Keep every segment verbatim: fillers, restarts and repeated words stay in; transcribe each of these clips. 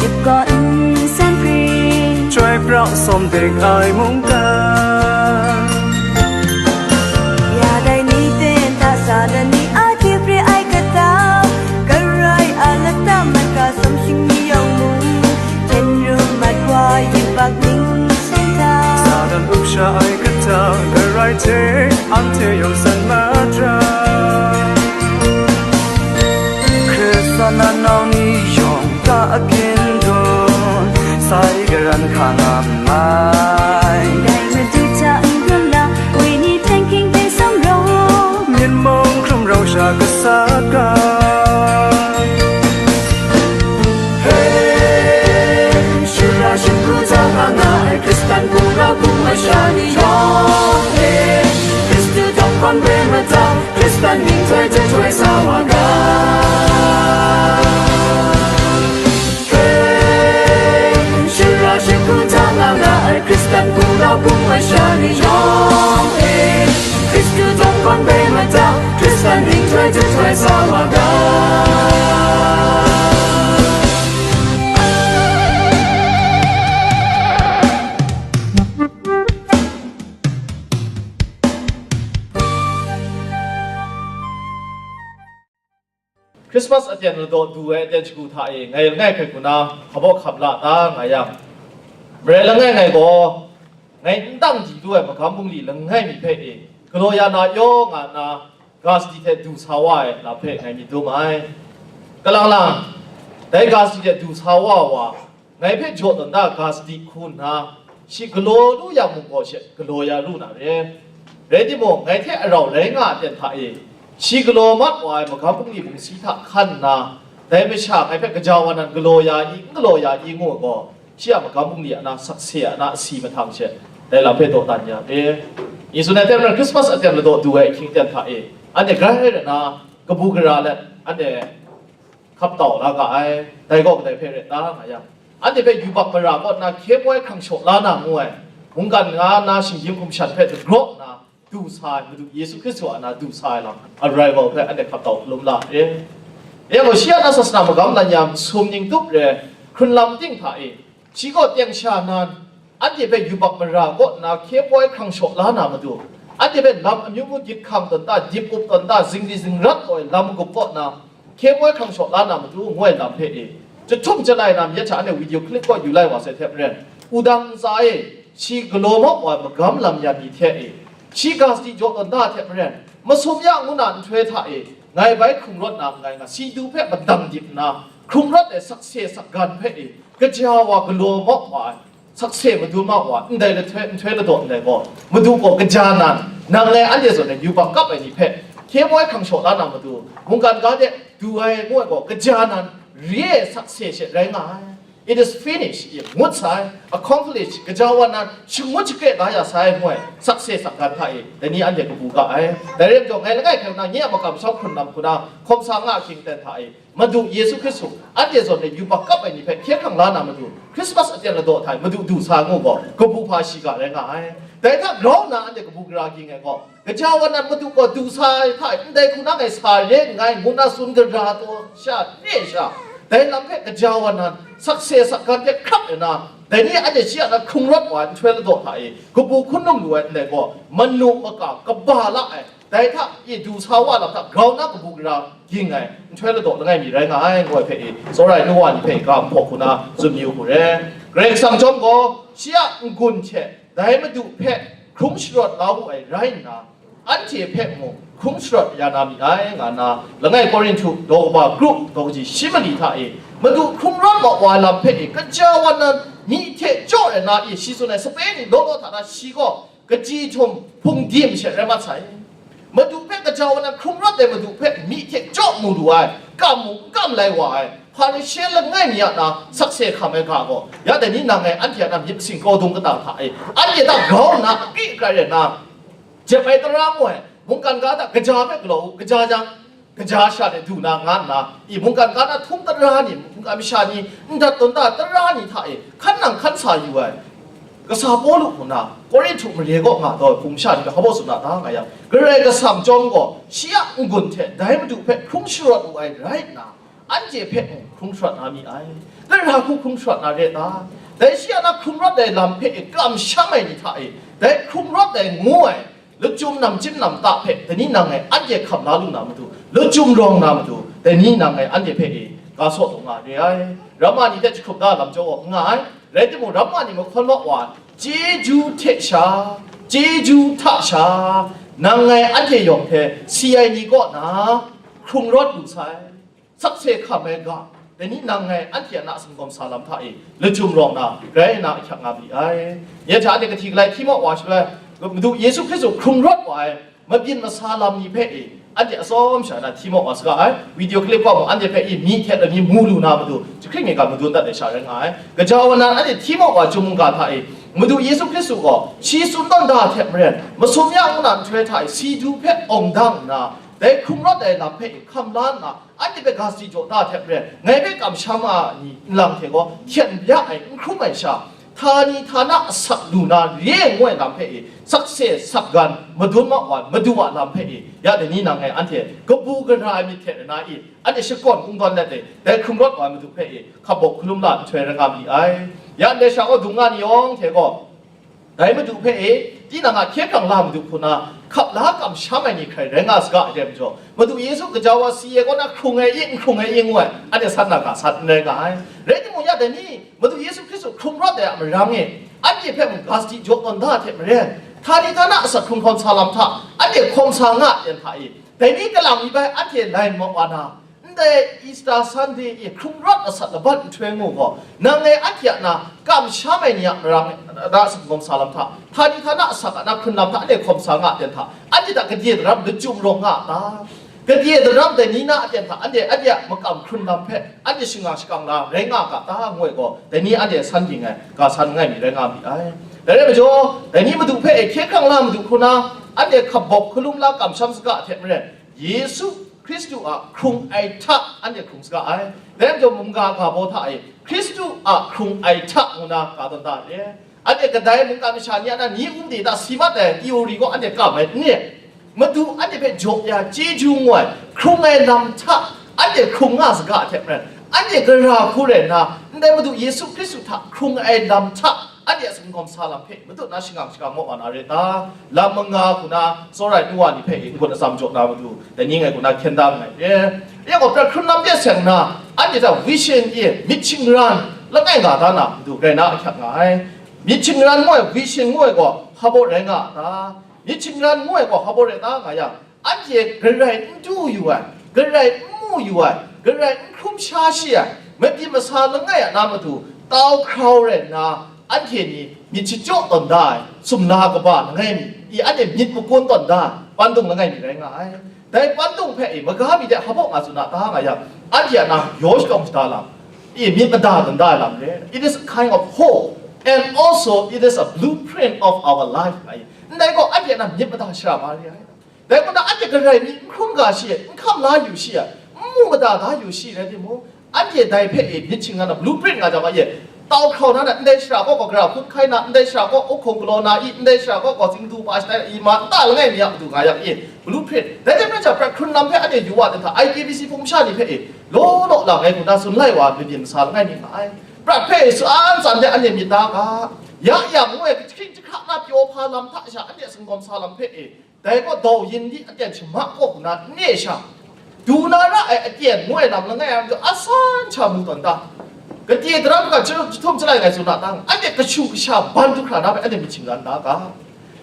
Ip kaw nsen hpring, chyoi pra sawm dek ai mungkan. Ya dai ni ten hta Satan ni a hte pre ai kata, karai a lata mat ga sawm shing ni yawng mung, hten rum mat wa yubak ning seng hta, Satan up sha ai kata, karai hte anhte yawng san mat ra. Hkristan a nau ni yawng ga akin dun, sai garan hka nga mai. Dai Madu hta n-gun la, woi ni hpyen hking hpe sawm rawng, myit mung hkrum rau sha gasat ga. Hey, shara shingkung hta nga nga ai Hkristan hpung rau hpung masha ni yawng e, Hkristu tawng hkawn re mada, Hkristan myihtoi jahtoi sa wa ga. Hey, shara shingkung hta nga nga ai Hkristan hpung rau hpung masha ni yawng e, Hkristu tawng hkawn re mada, Hkristan myihtoi jahtoi sa wa ga. Christmas aten ladaw du ai aten shagu hta e, ngai langai hkrai hku na hkabawk hkap la ta nga yang, marai langai ngai gaw, ngai n dang di lu ai magam bungli langai mi hpe e, galaw ya na yaw nga nna, ga sadi hte du sa wa ai lam hpe ngai myit dum ai. Kalang lang, dai ga sadi hte du sa wa wa, ngai hpe jaw tawn da ga sadi hku nna, shi galaw lu yang mung gaw she galaw ya lu na re. Rai timung, ngai hte arau rai nga ai aten hta e, shi galaw mat wa ai magam bungli bungsi hta hkan nna, dai masha ngai hpe gaja wa nan galaw ya i, n galaw ya i ngu ai gaw, shi a magam bungli a na sakse a na asi mahtang she, dai lam hpe dawdan ya e. Nyi tsun ai hte maren, Christmas aten ladaw du ai ahkying aten hta e, anhte grai rai nna kabu gara let, anhte hkap tau la ga ai, dai gaw kadai hpe ret ta nga yang, anhte hpe yubak mara kaw nna hkye poi hkrang shaw la na ngu ai, mungkan nga na shinggyim hkum shan hpe dagraw nna du sa ai Madu Yesu Hkristu a na du sa ai lam, arrival hpe anhte hkap tau hkalum la re. Ya gaw, shi a na sasana magam lan ya masum ning tup re, hkrun lam ting hta e, shi gaw teng sha nan, anhte hpe yubak mara kaw nna hkye poi hkrang shaw la na matu, anhte hpe lam amyu myu gyit hkang tawn ta, dip up tawn ta, zingri zingrat taw ai lam magup kaw nna hkye poi hkrang shaw la na matu, ngu ai lam hpe e, jahtum jalai na myit hta anhte video clip kaw yu lai wa sai hte maren, wudang ntsa e, shi galaw mawk wa ai magam lam yan ni hte e, shi ga sadi jaw tawn da hte maren, masum ya ngu na nhtoi hta e, ngai bai hkrung rawt na nngai nga, si du hpe madang dip nna, hkrung rawt ai sakse sakgan hpe e, kaja wa galaw mawk wa ai, sakse madun ma wa, ndai lahtoi nhtoi ladaw ndai gaw, Madu gaw kaja nan, nang le anhte zawn e yubak kap ai ni hpe hkye moi hkrang shaw la na matu, mungkan ga de du ai ngu ai gaw, kaja nan, re ai sakse she rai nga ai. It is finished, ngut sai, accomplished, kaja wa nan, shangut shakre da ya sai ngu ai, sakse sakgan hta e, dai ni anhte kabu ga ai. Dai rai majaw, ngai langai hkrai na, nye a makam shawng hkrun lam hku na, hkawm sa nga ahkying ten hta e, Madu Yesu Hkristu, anhte zawn e yubak kap ai ni hpe hkye hkrang la na matu, Christmas aten ladaw hta e Madu du sa ngu gaw, kabu hpa shiga rai nga ai. Dai hta grau nna anhte kabu gara ging ai gaw, kaja wa nan Madu gaw du sa ai hta e, ndai hku na ngai sa re nngai, ngu na tsun gara taw sha, re sha, dai lam hpe kaja wa nan, sakse sakgan hte hkrap nna, dai ni anhte shi a na hkrung rawt wa ai nhtoi ladaw hta e, kabu hkun num lu ai ndai gaw, manu maka kaba la ai, dai hta e du sa wa lam hta grau na kabu gara ging ai, nhtoi ladaw langai mi rai nga ai, ngu ai hpe e, tsawra ai nu wa ni hpe e ga nhpaw hku na tsun yu hku re. Karai Kasang chyawm gaw, shi a n-gun hte dai Madu hpe hkrum sharawt la wu ai rai nna, anhte hpe mung hkrum sharawt ya na mi ai, nga nna, langai Korinhtu daw kaba kru, daw kaji shi mali hta e, Madu hkrum rawt wa wa ai lam hpe e, kaja wa nan, myi hte jaw rai na e, shi tsun ai sape ni law law hta na, shi gaw kaji htum hpung dim she rai mat sai. Madu hpe kaja wa nan hkrum rawt ai Madu hpe myi hte jaw mu lu ai, kam mu n kam lai wa ai, Hparishe langai mi a na sakse hkam ai ga gaw, ya dai ni nang e anhte a na myit masing kau dung kata hta e, anhte hta grau nna akri akrai rai nna, jep ai tara mu ai, mungkan ga hta kaja hpe galaw u, kaja jang, kaja sha de du na nga nna, i mungkan ga na htung tara ni, mungkan masha ni, n dat tawn ta tara ni hta e, hkan nang hkan sa yu ai, kasa Pawlu hku na, Korinhtu mare kaw nga taw ai hpung sha ni hpe hpa baw tsun na ta nga yang, Karai Kasang chyawm gaw, shi a n-gun hte dai Madu hpe hkrum sharawt wu ai rai nna, anhte hpe mung hkrung sharawt na mi ai. Gara hku hkrung sharawt na re ta? Dai shi a na hkrung rawt ai lam hpe e kamsham ai ni hta e, dai hkrung rawt ai ngu ai lachyum namchyim namta hpe dai ni nang ngai anhte hkam la lu na matu, lachyum rawng na matu, dai ni nang ngai anhte hpe e ga saw taw nga re ai. Ramma ni hte jahkrup da lam jaw n nga ai. Rai timung, ramma ni mahkawn wa wa, chyeju hte sha, chyeju hta sha, nang ngai anhte yawng hte si ai ni kaw na hkrung rawt lu sai. Sakse hkam ai ga, dai ni nang ngai anhte a na singkawm sa lam hta e lachyum rawng na, grai na ahkyak nga ma li ai. Nye hta anhte kahti galai hti maw wa shaloi, Madu Yesu Hkristu hkrung rawt wa ai mabyin masa lam ni hpe e, anhte atsawm sha na hti maw wa saga ai. Video clip kaw mung anhte hpe e mi hte lami mu lu na matu, jahkring mi ga madun dat ai sha rai nga ai. Gaja wa nan anhte hti maw wa chyum mungga hta e, Madu Yesu Hkristu gaw shi tsun tawn da hte maren, masum ya ngu na nhtoi hta e si du hpe awng dang nna, dai hkrung rawt ai lam hpe e hkam la nna, anhte hpe ga sadi jaw da hte maren, ngai hpe kamsham a ni nlang hte gaw hten bya ai n hkrum ai sha, htani htana asak lu na re ai ngu ai lam hpe e, sakse sakgan madun ma wa ai madu a lam hpe e, ya dai ni nang ngai anhte kabu gara ai myit hte rana e, anhte shakawn kungdawn let e, dai hkrung rawt wa ai madu hpe e, hkap bawk hkalum la nhtoi rai nga ma li ai. Ya ndai sha kaw dung nga ni yawng hte gaw, dai madu hpe e, tinang a hkye hkrang la madu hku na, hkap la kamsham ai ni hkrai rai nga saga ai majaw, Madu Yesu gaja wa si ai kaw na hkrung ai i, n hkrung ai i ngu ai, anhte san na ga san n rai nga ai. Rai timung, ya dai ni, Madu Yesu Hkristu hkrung rawt ai a marang e, anhte hpe mung ga sadi jaw tawn da hte maren, htani htana asak hkrung hkawn sa lam hta, anhte hkawm sa nga ai ten hta e, dai ni kalang mi bai anhte lai maw wa na, ndai Easter Sunday e hkrung rawt asak laban nhtoi ngu gaw, nang ngai anhte a na kamsham ai ni a marang e, na singkawm sa lam hta, htani htana asak a na hkrun lam hta anhte hkawm sa nga ai ten hta, anhte hta gade daram lachyum rawng nga a ta? Gade daram dai ni na aten hta anhte, anhte a makam hkrun lam hpe anhte shingang shakang la rai nga ga ta, ngu ai gaw, dai ni anhte san ging ai, ga san ngai mi rai nga mi ai. Dai rai majaw, dai ni madu hpe e hkye hkrang la madu hku na, anhte hkap bawk hkalum la kamsham saga hte maren, Yesu Hkristu a hkrung ai hta anhte hkrung saga ai. Dai majaw, mungga ga baw hta e, Hkristu a hkrung ai hta ngu na ga tawn da re. Anhte kadai mungkan masha ni a na ni wunde hta si mat ai theory gaw anhte kam ai n ni? Madu anhte hpe jaw ya chyeju ngu ai hkrung ai lam hta anhte hkrung nga saga hte maren, anhte gara hku rai nna, ndai Madu Yesu Hkristu hta hkrung ai lam hta anhte a singkawm sa lam hpe matut na shingang shakang maw wa na re ta? Lam manga hku na tsawra ai nu wa ni hpe n-gun atsam jaw na matu, dai ni ngai hku na hkyen da nngai. E, ya gaw, prat hkrun lam de seng nna, anhte hta vision e myit shingran langai nga da na matu, rai na ahkyak nga ai. Myit shingran ngu ai, vision ngu ai gaw, hpa baw rai nga a ta? Myit shingran ngu ai gaw, hpa baw rai ta nga yang, anhte garai n du yu ai, garai n mu yu ai, garai n hkrum sha shi ai, mabyin masa langai a na matu, tau hkrau rai nna, anhte ni myit shachyaw tawn da ai, sumla kaba langai mi, i anhte myit makun tawn da ai, pandung langai mi rai nga ai. Dai pandung hpe i maga mi de hpa baw nga tsun a ta nga yang, anhte a na yaw shadawng shada lam, i myit mada tawn da ai lam re. It is a kind of hope and also it is a blueprint of our life, nga i. Ndai gaw anhte a na myit mada shara ma re ai. Dai hku na anhte garai mi n hkrum ga shi, n hkam la yu shi, n mu mada da yu shi rai timung, anhte dai hpe e myit shingran na blueprint nga jang a ye, tau hkrau na na, ndai shara kaw gaw gara hkun hkai na, ndai shara kaw uhkong galaw na i, ndai shara kaw gaw zingdu pa shatai na i, ma nta langai mi a matu nga yang i, blueprint. Dai hte maren sha, prat hkrun lam hpe anhte yu wa dan hta, I K B C hpung masha ni hpe e, law law lang ai hku na tsun lai wa, mabyin masa langai mi nga ai. Prat hpe e tsan tsan de anhte myit da ga, ya yang ngu ai, jahkring jahkra na pyaw hpa lam hta sha anhte a singkawm sa lam hpe e, dai gaw dau yin di aten shama kaw hku na n re sha, du na ra ai aten ngu ai lam langai a matu asan sha mu tawn ta? Gade daram ga chyahtum chyalai ngai tsun a ta? Anhte kashu kasha ban du hkra na hpe anhte myit shingran da ga.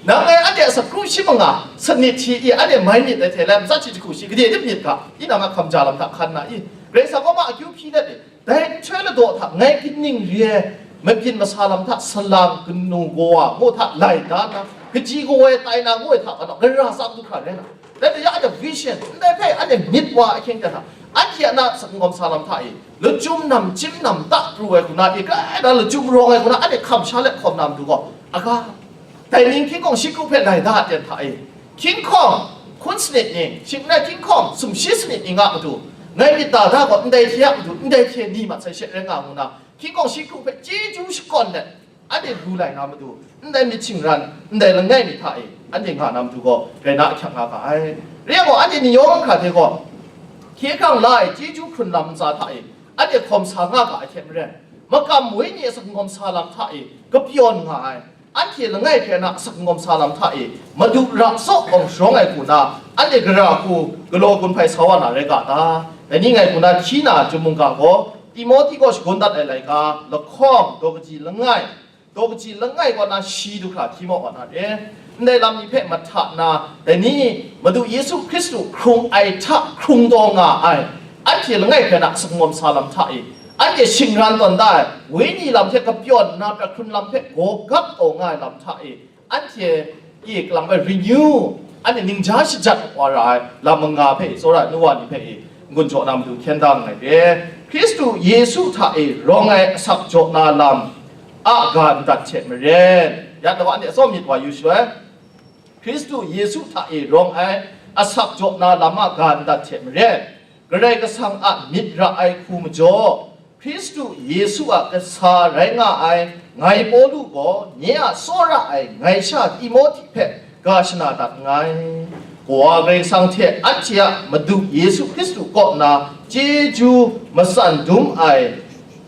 Nang ngai anhte a sakru shi manga sanit hti i, anhte mai myit ai hte lai, matsat shi jahku shi gade lit myit ga, i nang a hkam ja lam hta hkan na i, Karai Kasang kaw ma akyu hpyi let i, dai nhtoi ladaw hta ngai kaning re ai mabyin masa lam hta salang kanu kawa ngu hta lai da nna, kaji kawoi tai na ngu ai hta, kanu gara tsam du hkra rai na. Dai hte ya anhte vision, ndai hpe anhte myit wa ahkying hta, anhte a na singkawm sa lam hta e, lachyum namchyim namta pru ai hku na, i grai na lachyum rawng ai hku na, anhte hkam sha let hkawm na matu gaw, aga, dai ning hkying hkawng shi kru hpe lai da ai ten hta e, hkying hkawng hkun sanit ni, shing n rai hkying hkawng sumshi sanit ni nga matu, ngai myit da da gaw, ndai hte a matu, ndai hte ni mat sai she rai nga ngu na, hkying hkawng shi kru hpe chyeju shakawn let, anhte lu lai na matu, ndai myit shingran, ndai langai mi hta e, anhte nga na matu gaw, rai na ahkyak nga ga ai. Re ai gaw, anhte ni yawng hkra hte gaw, Hkye hkrang la ai chyeju hkrun lam ntsa hta e, anhte hkawm sa nga ga ai hte maren, makam wenyi asak ngawm sa lam hta e kapyawn nga ai, anhte langai hpe na asak ngawm sa lam hta e, Madu ra tsaw awng sharawng ai hku na, anhte gara hku galaw gun hpai sa wa na rai ga ta? Dai ni ngai hku na hti na, Chyum mungga gaw Timohti kaw shagun dat ai laika, lahkawng, daw kaji langai, daw kaji langai kaw na shi du hkra hti maw wa na re. Ndai lam ni hpe mahta na, dai ni Madu Yesu Hkristu hkrung ai hta hkrung taw nga ai, anhte langai hpe na asak ngawm sa lam hta e, anhte shingran tawn da ai, wenyi lam hte kapyawn nna, pra hkrun lam hpe gaw gap taw nga ai lam hta e, anhte e kalang bai renew, anhte ningja shajat wa ra ai lam manga hpe e, tsawra ai nu wa ni hpe e, n-gun jaw na matu hkyen da nngai re. Hkristu Yesu hta e rawng ai asak jaw na lam a ga ndat hte maren, ya daw anhte atsawm myit wa yu shaloi, Hkristu Yesu hta e rawng ai asak jaw na lam a ga ndat hte maren, Karai Kasang a myit ra ai hku majaw, Hkristu Yesu a kasa rai nga ai ngai Pawlu gaw, nye a tsawra ai ngai sha Timohti hpe ga shana dat nngai. Kawa Karai Kasang hte anhte a Madu Yesu Hkristu kaw na chyeju matsan dum ai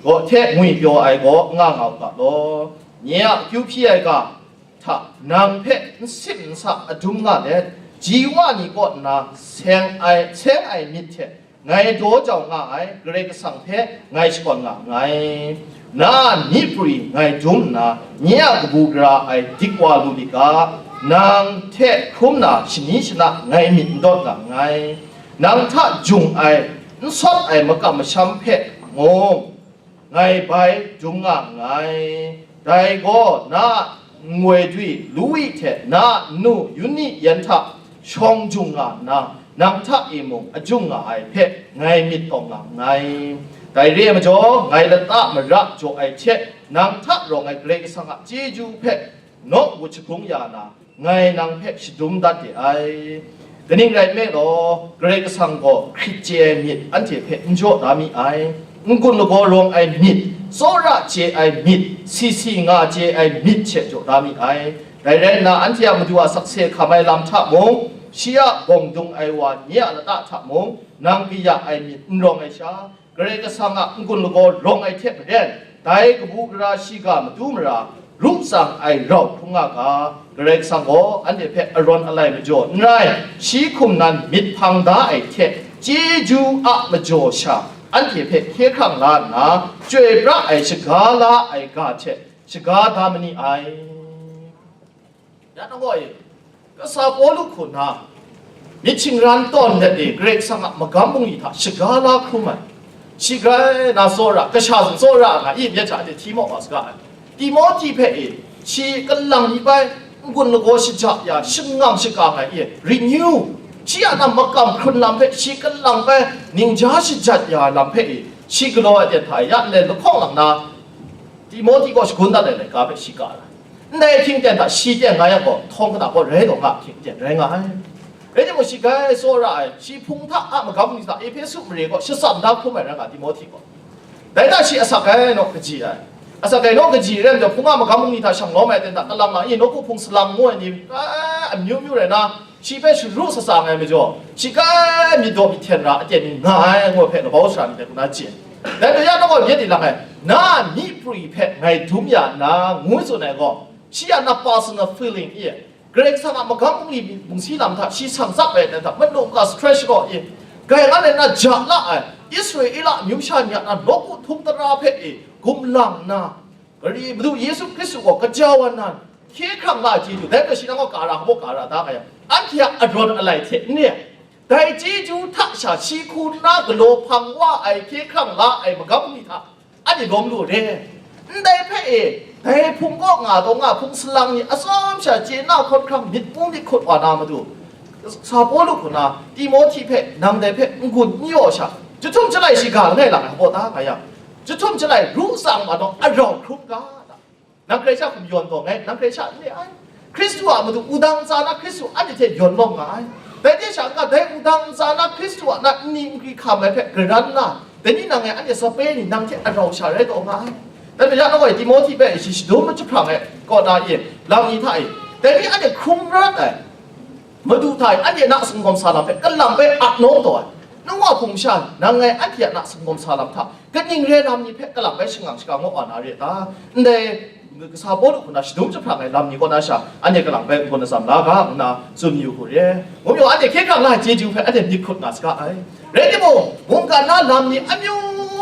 gaw hte ngwipyaw ai gaw nga nga u ga law. Nye a akyu hpyi ai ga hta nang hpe n sim n sa adum nga let, ji wa ni kaw nna seng ai, seng ai myit hte ngai daw jau nga ai Karai Kasang hpe ngai shakawn nga nngai. Na a myi pri ngai dum nna, nye a kabu gara ai dik wa lu lit ga, nang hte hkrum na shani shana ngai myit n dawt nga nngai. Nang hta jung ai, n sawt ai makam masham hpe mung, ngai bai dum nga nngai. Dai gaw na a nwoi dwi Lui hte na a nnu Yuni yan hta shawng jung nga nna, nang hta e mung ajung nga ai hpe ngai myit tawn nga nngai. Dai re ai majaw, ngai lata mara jaw ai hte nang hta rawng ai Karai Kasang a chyeju hpe nawku shagrung ya na, ngai nang hpe shadum dat de ai. Kaning rai nme law, Karai Kasang gaw hkrit chye ai myit anhte hpe n jaw da mi ai, n-gun lagaw rawng ai myit, tsawra chye ai myit, si si nga chye ai myit she jaw da mi ai. Dai rai nna, anhte a Madu a sakse hkam ai lam hta mung, shi a bawng dung ai wa nye a lata hta mung, nang kaya ai myit n rawng ai sha, Karai Kasang a n-gun lagaw rawng ai hte maren, dai kabu gara shiga matu mara, ru tsang ai rau hkrum nga ga, Karai Kasang gaw anhte hpe arawn alai majaw n rai, shi hkum nan myit hpang da ai hte, chyeju a majaw sha anhte hpe hkye hkrang la nna, chyoi pra ai shaga la ai ga hte shaga da ma ni ai. Ya nang gaw e, kasa Pawlu hku na, myit shingran tawn let e, Karai Kasang a magam bungli hta shaga la hkrum ai, shi grai na tsawra, kasha zawn tsawra nga i, myit hta de hti maw wa saga ai. Timohti hpe e, shi kalang mi bai, n-gun lagaw shaja ya, shangang shakang ai e, renew, shi a na makam hkrun lam hpe, shi kalang bai ningja shajat ya lam hpe e, shi galaw ai ten hta e, ya nle lahkawng lang na, Timohti gaw shagun dat ai laika hpe shi ka ai. Ndai hkying ten hta shi ten nga yang gaw, htawng kata gaw rai taw nga hkying ten rai nga ai. Rai timung, shi grai tsawra ai, shi hpung hta a magam ni hta Ehpesu mare gaw shatsam da hkrum ai rai nga, Timohti gaw. Dai hta shi asak ai naw kaji ai. Asak ai naw kaji rai majaw, hpung a magam ni hta shang lawm ai ten hta, kalang a i, nawku hpung salang ngu ai ni, a, amyu myu rai na, shi hpe sharu shatsang ai majaw, shi grai myit daw myit hten ra aten ni nga ai, ngu ai hpe kabau sara ni dai hku na chye. Dai hpe ya nang gaw myit di lang ai, na a myi pri hpe ngai dum ya nna, ngu tsun ai gaw, shi a na personal feeling i, Karai Kasang a magam bungli bungsi lam hta shi sang tsap ai dan hta, manu ga stretch gaw i, grai nga let na ja la ai, Israela amyu sha ni a na nawku htung tara hpe i, gumlang nna, Madu Yesu Hkristu gaw kaja wa nan, hkye hkrang nga ai chyeju, dai hpe shi nang gaw ka ra, hpaw ka ra da nga yang, anhte a arawn alai hte n re ai. Dai chyeju hta sha shi hku nna galaw hpang wa ai, hkye hkrang la ai magam ni hta, anhte lawm lu re. Ndai hpe e, dai hpung kaw nga taw nga hpung salang ni atsawm sha chye na hkawt hkrang myit pung myit hkut wa na matu, sa Pawlu hku na Timohti hpe nang dai hpe n-gun n yaw sha, jahtum jalai shiga langai lang ai hpaw ta nga yang, jahtum jalai ru tsang wa naw arau hkrum ga, nang Karai sha hkum yawn taw ngai, nang Karai sha n re ai. Hkristu a matu wudang ntsa na Hkristu anhte hte yawn lawm nga ai. Dai hte sha n-ga, dai wudang ntsa na Hkristu a na nni nkri hkam ai hpe garan la, dai ni nang e anhte sape ni nang hte arau sha rai taw nga ai. Dai majaw, nang gaw Timohti hpe shi shadum jahprang ai kaw na e, lam ni hta e, dai ni anhte hkrum rat ai. Madu hta e anhte na sumgawm sa lam hpe kalang bai ap nawng taw ai. Nu wa hpung sha, nang ngai anhte a na singawm sa lam hta, kaning re lam ni hpe kalang bai shangang shaga maw wa na re ta? Ndai kasa Pawlu hku na shadum jahprang ai lam ni kaw na sha, anhte kalang bai n-gun atsam la ga, ngu na tsun yu hku re. Ngu majaw, anhte hkye hkrang la ai chyeju hpe anhte myit hkut nga saga ai. Rai timung, mungkan na lam ni amyu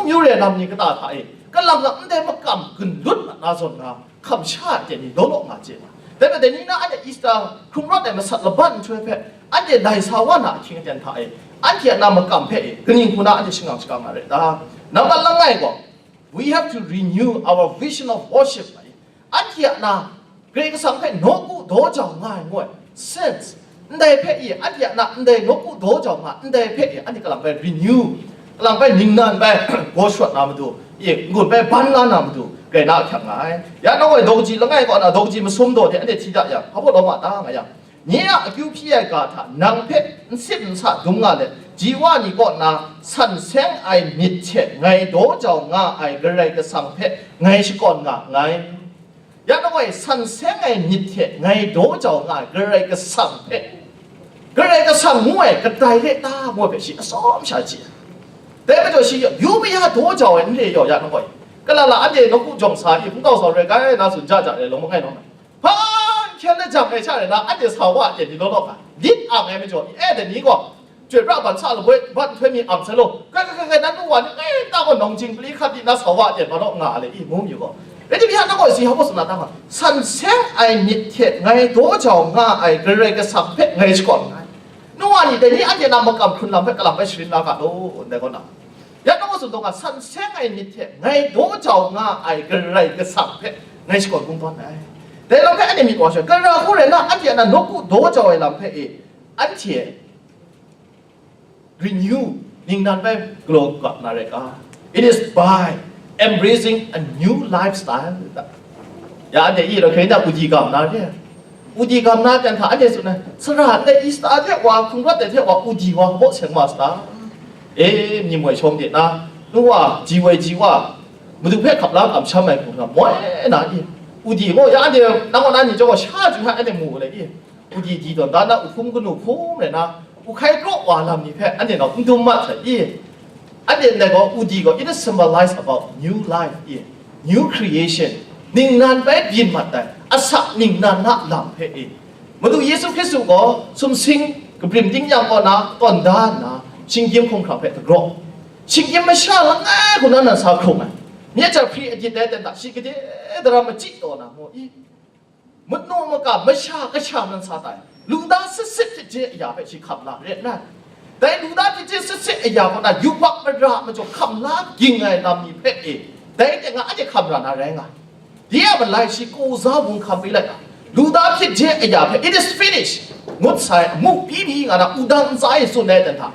myu re lam ni kata hta e, kalang lang ndai makam gun lut mat na zawn nga, hkam sha ai aten ni law law nga chye ma. Dai majaw, dai ni na anhte Easter hkrung rawt ai masat laban nhtoi hpe, anhte lai sa wa na ahkying aten hta e, anhte a na makam hpe e, kaning hku na anhte shangang shaga nga rai ta? Nambat langai gaw, we have to renew our vision of worship. Anhte a na Karai Kasang hpe nawku daw jau nga ai ngu ai sense, ndai hpe e, anhte a na ndai nawku daw jau nga, ndai hpe e, anhte kalang bai renew, kalang bai ningnan bai gaw shawt na matu, e, n-gun bai ban la na matu, rai na ahkyak nga ai. Ya nang gaw daw kaji langai kaw na daw kaji masum daw de anhte hti da yang, hpa baw lawm a ta nga yang, nye a akyu hpyi ai ga hta nang hpe n sit n sa dum nga let, ji wa ni kaw na san seng ai myit hte ngai daw jau nga ai Karai Kasang hpe ngai shakawn nga nngai. Ya nang gaw, san seng ai myit hte ngai daw jau nga ai Karai Kasang hpe, Karai Kasang ngu ai kadai re ta ngu ai hpe shi atsawm sha chye. Dai majaw shi yu maya daw jau ai n re yaw, ya nang gaw, kalala anhte nawku jawng sa i hpungtau sa rai kai na tsun ja ja rai, lawm langai lawm ai. Hpa n hkyen lajang ai sha rai na, anhte sa wa aten ni law law ga, lit ang ai majaw, e, dai ni gaw, Chyoi pra ban sa laboi, ban nhtoi mi ang sai law. Kai, kai, kai, kai, nan nu wa ni, kai, ta gaw nawng jing pali hkat di na sa wa aten ma law nga le i, ngu mi gaw. Rai timung, ya nang gaw si hpa baw tsun na ta ma, san seng ai myit hte ngai daw jau nga ai Karai Kasang hpe ngai shakawn nngai. Nu wa ni, dai ni anhte na makam hkrun lam hpe kalang bai sharin la ga law, ndai kaw na. Ya nang gaw tsun taw nga, san seng ai myit hte ngai daw jau nga ai Karai Kasang hpe ngai shakawn kungdawn ai. Dai lam hpe anhte myit wa shawng, gara hku rai na, anhte a na nawku daw jau ai lam hpe e, anhte renew, ningnan bai galaw gap na rai ga? It is by embracing a new lifestyle. Ya, anhte i, Rakhine na udi gam na re. Udi gam na ten hta anhte tsun ai, sara ndai Easter hte wa, hkrung rawt ai hte wa, udi wa, kabaw seng wa sa ta? E, ni moi shawng de na, nu wa, ji woi ji wa, Madu hpe hkap la kamsham ai hku na moi na i? Udi gaw, ya anhte nang wa na ni chyawm gaw, sha ju hpe anhte mu u le i? Udi di tawn da na, uhkum kanu hkum rai na, u hkai kraw wa lam ni hpe anhte nau n dum mat sai i? Anhte ndai gaw, udi gaw, it is symbolize about new life i? New creation, ningnan bai byin mat ai, asak ningnan na lam hpe i? Madu Yesu Hkristu gaw sumsing kabrim tingnyang kaw na tawn da nna, shinggyim hkumhkrang hpe dagraw, shinggyim masha langai hku na nan sa hkrung ai, mye jahpri agit ai ten hta shi gade daram machyi taw na mu i? Manu maka masha kasha nan sa tai, luda sit sit hte je aya hpe shi hkam la re nna, dai luda hte je sit sit aya kaw na yubak mara majaw hkam la ging ai lam ni hpe e, dai teng a anhte hkam ra na rai nga. Dai a malai shi kaw za wunghkam bai lai a, luda hpyi je aya hpe, "It is finished," ngut sai, amu byi byi nga na wudang ntsa e tsun ai ten hta,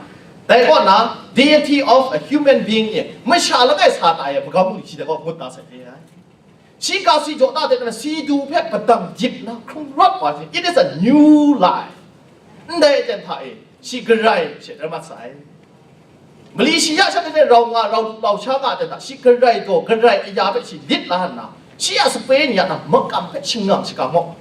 dai kaw na deity of a human being e, masha langai sa tai ai magam mung shi dai kaw ngut da sai re ai. Shi ga si jaw ta de na, si du hpe padang jip na hkrung rawt wa shi, it is a new life. Ndai ten hta e, shi garai she rai mat sai. Mali shi ya sha de rau nga, rau lu, rau sha nga de na, shi garai daw, garai aya hpe shi lit la nna, shi a sape ni a na makam hpe shangang shaga maw?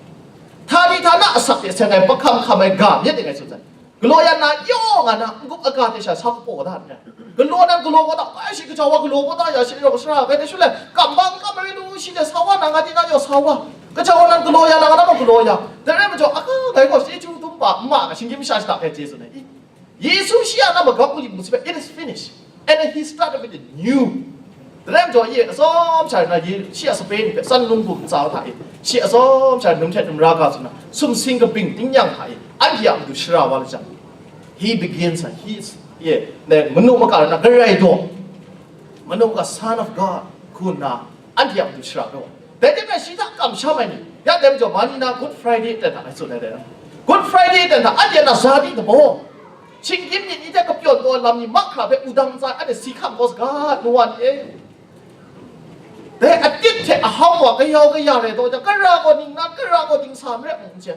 Htani htana asak de seng ai, mahkam hkam ai ga myit de ngai tsun sai. Galaw yan na, yaw nga na, n-gup aga de sha sa kapaw da nna, galaw nan galaw kau da, ai shi gaja wa galaw kau da ya, shi rau sara bai de shu le, kam bang kam rai lu, shi de sa wa na nga di na yaw sa wa, gaja wa nan galaw ya na nga na maw galaw ya, dai rai majaw, aga ngai gaw chyeju dum ba, n ma ga, shinggyim masha shada hpe chye tsun ai. Yesu shi a na magam mu li mu si hpe, "It is finished." And he started with a new. Dai rai majaw, ye atsawm sha na, ye shi a sape ni hpe san lung bum ntsa hta e, shi atsawm sha num hte num ra ga tsun na, sumsing kabring tingnyang hta e, anhte a matu shara wa lajang, he begins and he is, ye, ne, manu maka na garai daw, manu maka Son of God, hku nna, anhte a matu shara daw. Dai hte maren shi hta kamsham ai ni, ya dai majaw, mani na Good Friday ten hta ngai tsun ai dai na, Good Friday ten hta anhte na za di dabaw, shinggyim myit ni hte kapyawn taw ai lam ni mahkra hpe wudang ntsa e anhte si hkam kau saga, nu wa ni e. Dai atit hte ahau wa kayau kaya rai taw jang, kara gaw ningnan, kara gaw dingsa marai mung n chye.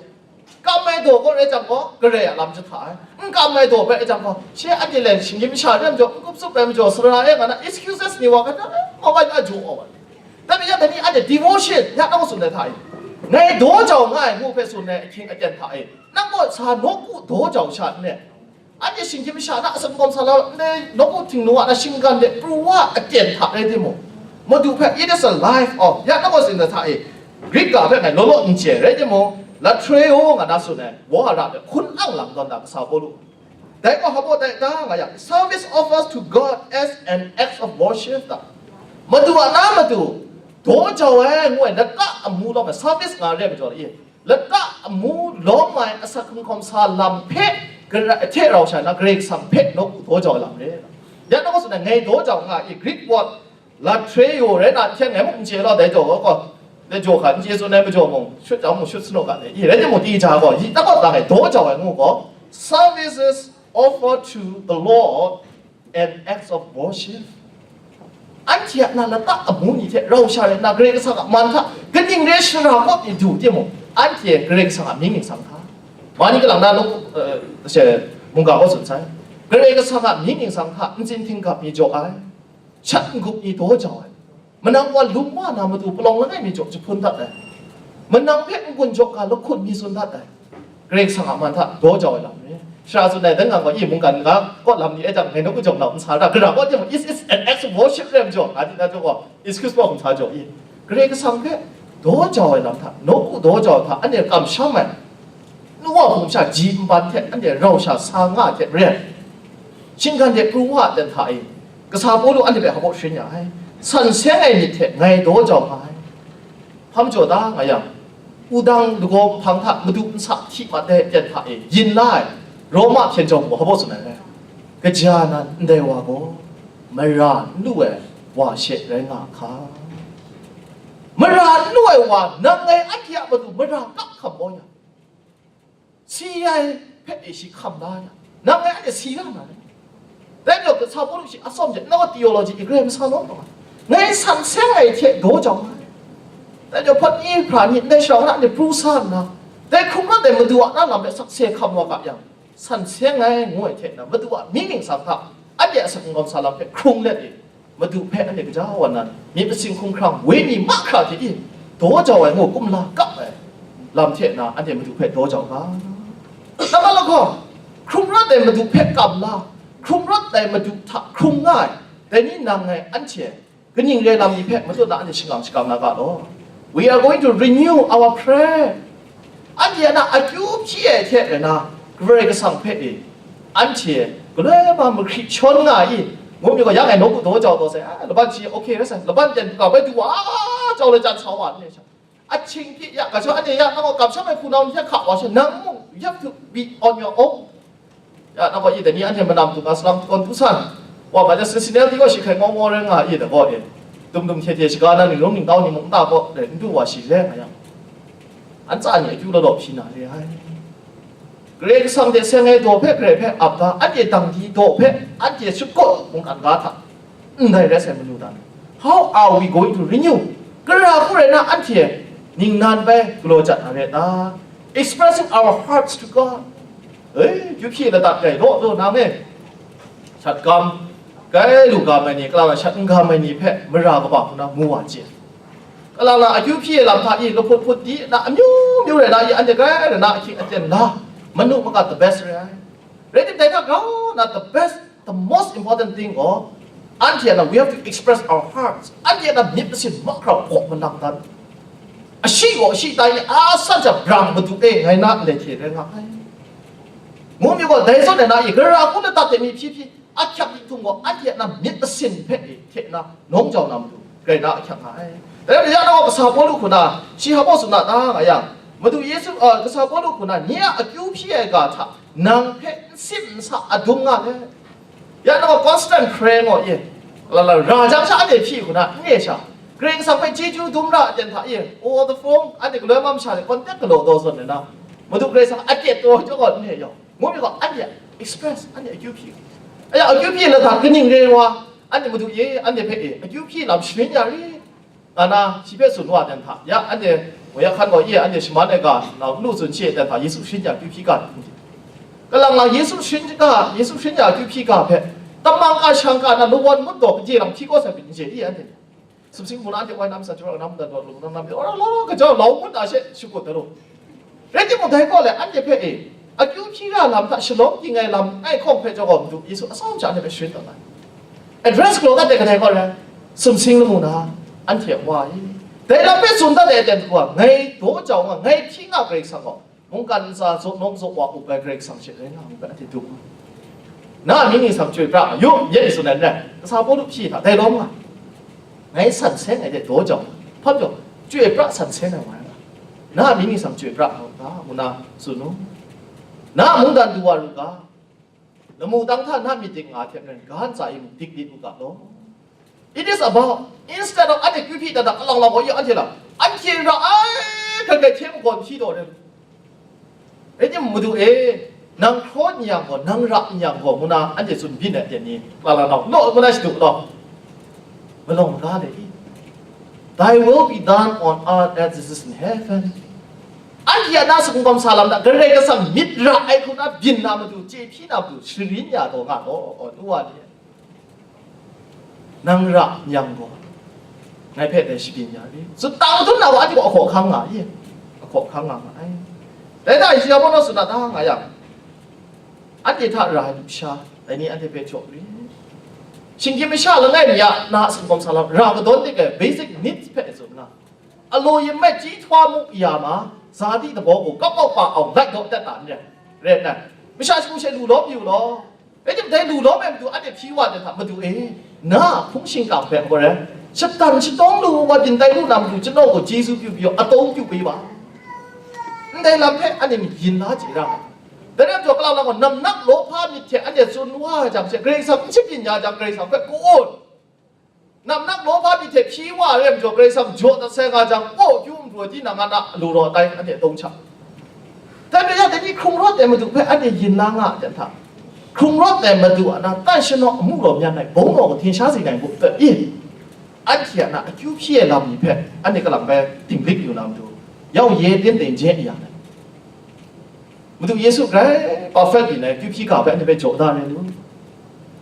Kam ai daw gaw rai jang gaw, garai a lam jahta ai. N kam ai daw bai jang gaw, she anhte le shinggyim masha re majaw, n kup tsup ai majaw, sara e nga na excuses ni wa hkra, ma bai na jaw ai. Dai majaw, dai ni anhte devotion, ya nang tsun ai hta e, ngai daw jau nga ai ngu hpe tsun ai ahkying aten hta e, nang gaw sa nawku daw jau sha n le, Anhte shinggyim masha na asak kawm sa la, ndai nawku htingnu a na shinggan de pru wa aten hta rai timung, Madu hpe, it is a life of, ya nawku sin hta e, Greek ga hpe ngai law law n chye rai timung, latreo nga na tsun ai, wohara hpe hkun ang lang tawn da kasa Pawlu. Dai gaw hpa baw dai da nga yang, service offers to God as an act of worship da. Madu a na matu, daw jau ai ngu ai, lata amu lawm ai, service nga re majaw la i, lata amu lawm ai asak hkawm sa lam hpe, gara-, hte rau sha na Karai Kasang hpe nawku daw jau ai lam re. Ya nawku tsun ai, ngai daw jau nga i, Greek word latreo rai na hten ngai muk n chye law, dai jaw gaw, dai jaw hka n chye tsun ai majaw mung, shut jau mung, shut sanu ga dai, i rai timung, di ja gaw, yi ta gaw ta ngai daw jau ai ngu gaw, services offered to the Lord and acts of worship. Anhte a na lata amu ni hte rau sha rai nna, Karai Kasang a man hta kaning re shara kawp ni du timung, anhte Karai Kasang a mying ningsang hta, mani kalang na lung, eh, she, mungga kaw tsun sai, Karai Kasang a mying ningsang hta ntsin htinggap mi jaw ai, shat n-gup mi daw jau ai, manang wa lung wa na matu palawng langai mi jaw jahpun dat ai, manang hpe n-gun jaw ga lahkun mi tsun dat ai, Karai Kasang a man hta daw jau ai lam re. Shara tsun ai, dan ngang gaw, i mungkan n ga, kaw lam ni e jang, ngai nawku jawng nau n sa ra, gara kaw timung, it's, it's an act of worship re majaw, nga di na jaw gaw, excuse bawng n sa jaw i, Karai Kasang hpe daw jau ai lam hta, nawku daw jau ai hta, anhte kamsham ai, nu wa hpung sha ji nban hte anhte rau sha sa nga ai hte maren, shinggan de pru wa ai ten hta e, kasa Pawlu anhte hpe hpa baw sharin ya ai, san seng ai myit hte ngai daw jau nga ai. Hpa majaw da nga yang, wudang lagaw hpang hta madu nsa hti mat ai ten hta e yin la ai Roma hpyen jawng gaw hpa baw tsun ai rai? Kaja nan ndai wa gaw mara n lu ai wa she rai nga a hka? Mara n lu ai wa, nang ngai anhte a matu mara kap hkam kau yang, si ai hpe e shi hkam la yang, nang ngai anhte si la na rai? Dai majaw, kasa Pawlu shi a tsawm hte, nau theology i Karai Masa lawm taw ai, ngai san seng ai hte daw jau ai. Dai majaw, hpawt ni hpra ni ndai shara na ni pru sa nna, dai hkrung rawt ai Madu a na lam hpe sakse hkam wa ga yang, san seng ai ngu ai hte na, Madu a mying ningsang hta anhte a asak n-gawm sa lam hpe hkrung let e, Madu hpe anhte gaja wa nnan, myit masin hkumhkrang, wenyi mahkra hte e daw jau ai ngu kumla kap ai lam hte na, anhte Madu hpe daw jau ga. Nambat lahkawng, hkrung rawt ai Madu hpe kam la, hkrung rawt ai Madu hta hkrung nga ai, dai ni nang ngai anhte kaning re lam ni hpe matut na anhte shingkang shakam na ga law. We are going to renew our prayer. Anhte a na akyu hpyi ai hte rai na, Karai Kasang hpe e, anhte galoi ma mahkri shawn nga i, ngu mi gaw, ya ngai nawku daw jau taw sai, a, laban shi okay rai sai, laban ten hkra bai du wa, a, jau lai jan sa wa, ni sha. Ahkying hpyi ya, ga sha, anhte ya, nang gaw kamsham ai hpunau ni hte hka wa sha, nang mung, you have to be on your own. Ya, nang gaw i, dai ni anhte manam htung a salang hkawn htu san, wa, ma ja, Cincinnati gaw shi hkai ngawng ngawng rai nga i, da gaw e, dum dum hte hte shaga na ninglung ningtau ni mung nta gaw, e, n du wa shi re nga yang, an tsa ni akyu law law hpyi na re ai. Karai Kasang hte seng ai daw hpe, Karai hpe ap ga, anhte dang di daw hpe, anhte shakawn mungkan ga hta, ndai rai sai manu dan. How are we going to renew? Gara hku rai na anhte ningnan bai galaw jat na re ta? Expressing our hearts to God. E, akyu hpyi ladat rai law law nang e. Shat gam, kai lu gam ai ni, kalang na shat n gam ai ni hpe mara kaba hku na mu wa chye. Kalang na akyu hpyi ai lam hta i lahput hput di na amyu myu rai na i, anhte kai rai na ahkying aten la, manu maga the best rai ai. Rai tim, dai hta grau na the best, the most important thing gaw, anhte na, we have to express our hearts. Anhte na myit masin mahkra hpaw malang dan. Ashi gaw ashi tai ni a san sha brang Madu e ngai na nlai hte rai nga ai. Ngu mi gaw, dai zawn e na i, gara hku ladat hte mi hpyi hpyi, ahkyak li htum gaw, anhte a na myit masin hpe e hte na nawng jau na matu, grai na ahkyak nga ai. Dai rai yang, nang gaw kasa Pawlu hku na, shi hpa baw tsun na ta nga yang, Madu Yesu, a, kasa Pawlu hku na, nye a akyu hpyi ai ga hta, nang hpe n sim n sa adung nga let. Ya nang gaw constant prayer ngaw ye. La la, ra jang sha anhte hpyi hku na, n re sha. Karai Kasang hpe chyeju dum ra aten hta ye. Over the phone, anhte galoi mam sha de contact galaw taw zawn de na, Madu Karai Kasang a tet taw jaw gaw n re yaw. Ngu mi gaw, anhte express, anhte akyu hpyi. Aya, akyu hpyi la hta kaning re wa, anhte Madu ye, anhte hpe e, akyu hpyi lam sharin ya ri. Nga na, shi hpe tsun wa dan hta, ya, anhte, wa ya hkan gaw, ye, anhte shaman ai ga, na, lu tsun she dan hta, Yesu sharin ya akyu hpyi ga, kalang na, Yesu sharin ga, Yesu sharin ya akyu hpyi ga hpe, tamang ka shang ka na, lawan ngut daw, kaje lang hpyi kau sai myit n chye i, anhte. Sumsing hpung na anhte wai nam sa, jura nam dan daw, lu nam nam, ora law, kaja lau ngut na she, shakut da lu. Rai timung, dai gaw le, anhte hpe e, Akyu hpyi ra lam hta shalawm ging ai lam ai hkawng hpe jaw gaw, Madu Yesu atsawm sha ni hpe sharin tawn ai. Address galaw dat de kadai gaw rai, sumsing lamu na, anhte a wa i. Dai lam hpe tsun dat ai aten hku a, ngai daw jau nga, ngai hpyi nga Karai Kasang gaw, mungkan ntsa zaw nawng zaw wa up ai Karai Kasang she rai nga mu ga, anhte dum nga. Na a mying ningsang chyoi pra nga yu, ye ni tsun ai n rai, kasa Pawlu hpyi hta, dai lawm nga. Ngai san seng ai de daw jau, hpam jau, chyoi pra san seng ai wa ai nga. Na a mying ningsang chyoi pra nga u ga, ngu na tsun u. Na a mungdan du wa ru ga, lamu tang hta na myit dik nga hte maren, ga ntsa e mung dik lit u ga law. It is about, instead of anhte kyu hpyi dat dat alang lang gaw, ya anhte lam, anhte ra ai hkrai hkrai hte magawn hpyi taw rai lu. Rai timung, Madu e, nang hkraw n yang gaw, nang ra n yang gaw, ngu na anhte tsun byin ai aten ni, la la nau, naw ngu na shadu law. Malawng maga le i. Thy will be done on earth as it is in heaven. Anhte a na sumgawm sa lam hta, Karai Kasang myit ra ai hku na byin na matu, chye hpyi na matu, sharin ya taw nga law, nu wa ni. Nang ra n yang gaw, ngai hpe dai shabyin ya ri. Tsun tang htum na gaw, anhte gaw ahkaw ahkang nga i, ahkaw ahkang nga ma ai. Dai hta, Yesaya gaw naw tsun na da nga yang, anhte hta ra ai lusha, dai ni anhte hpe jaw ri. Shinggyim masha langai mi a na sumgawm sa lam, ra kadawn dik ai basic needs hpe tsun nga. Alo yin mait chyi htwa mu ya ma, za di dabaw gaw kap kap pa awng lait daw dat ta n rai. Rai nna, masha shagu she lu lawm yu law. Rai timung, dai lu lawm ai matu anhte hpyi wa ai hta, Madu e, na a hpung shingkang hpe gaw rai, shatan shatawng lu, wa byin tai lu na matu, chyanaw gaw Jesu pyu pyu, atawng pyu pyu wa. Ndai lam hpe anhte myit yin la chye ra ai. Dai rai majaw, kala lang gaw, namnak lawhpa myit hte anhte tsun wa ai jang she, Karai Kasang n shabyin ya jang, Karai Kasang hpe ka-un. Namnak lawhpa myit hte hpyi wa ai rai majaw, Karai Kasang jaw dat sai nga jang, kaw kyu n pru ai tinang a na lu raw tai, anhte tawng hta. Dai hpe ya, dai ni hkrung rawt ai Madu hpe anhte yin la nga ai hta, hkrung rawt ai Madu a na tan shanaw amu raw myan ai, bawng naw kahten sha zing ai ngu hpe i, anhte a na akyu hpyi ai lam ni hpe anhte kalang bai dinglik yu na matu, yau ye teng teng je ya ai. Madu Yesu grai perfect byin ai, kyu hpyi ga hpe anhte hpe jaw da rai lu,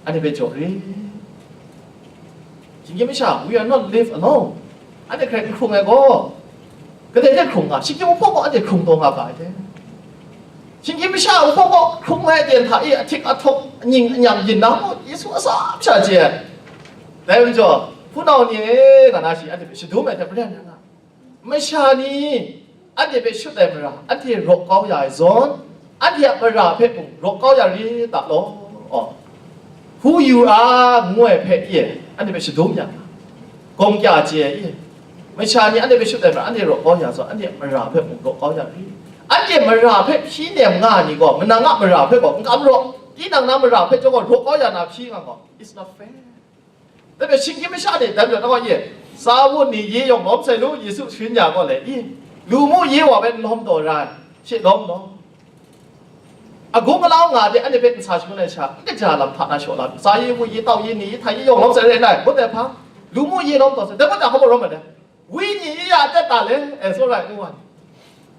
anhte hpe jaw ri. Shinggyim masha, we are not live alone. Anhte hkrai n hkrung ai gaw, kadai hte hkrung nga, shinggyim hpawk gaw anhte hkrung taw nga ga ai hte. Shinggyim masha hpawk gaw hkrung ai aten hta e ahtik ahtaw, anying anyang yin na gaw, Yesu atsam sha chye ai. Dai majaw, hpunau ni e, nga na shi anhte hpe shadum ai hte maren nga, masha ni anhte hpe shut ai mara, anhte raw kau ya ai zawn, anhte a mara hpe mung raw kau ya rit ta law. Who you are ngu ai hpe e, anhte hpe shadum ya, gawng kya chye ai e. Masha ni anhte hpe shut ai mara, anhte raw kau ya zawn, anhte a mara hpe mung raw kau ya rit. Anhte mara hpe hpyi nem nga ai ni gaw, manang a mara hpe gaw n kam raw, tinang na mara hpe chyawm gaw raw kau ya na hpyi nga gaw, it's not fair. Dai hpe shinggyim masha ni dai majaw, na wa ye, sa wun ni ye yawng lawm sai lu, Yesu sharin ya gaw le i, lu mu ye wa hpe n lawm taw ra ai, she lawm law. Agung alau nga de anhte hpe n sa shangun ai sha, n kaja lam hta na shaw la, sa ye, wu ye, tau ye, ni ye, htai ye yawng lawm sai re nai, ngut ai hpa, lu mu ye lawm taw sai, dai gaw hta hkawm rawm ai dai. Wenyi ya atet ta le, e, tsawra ai nu wa ni.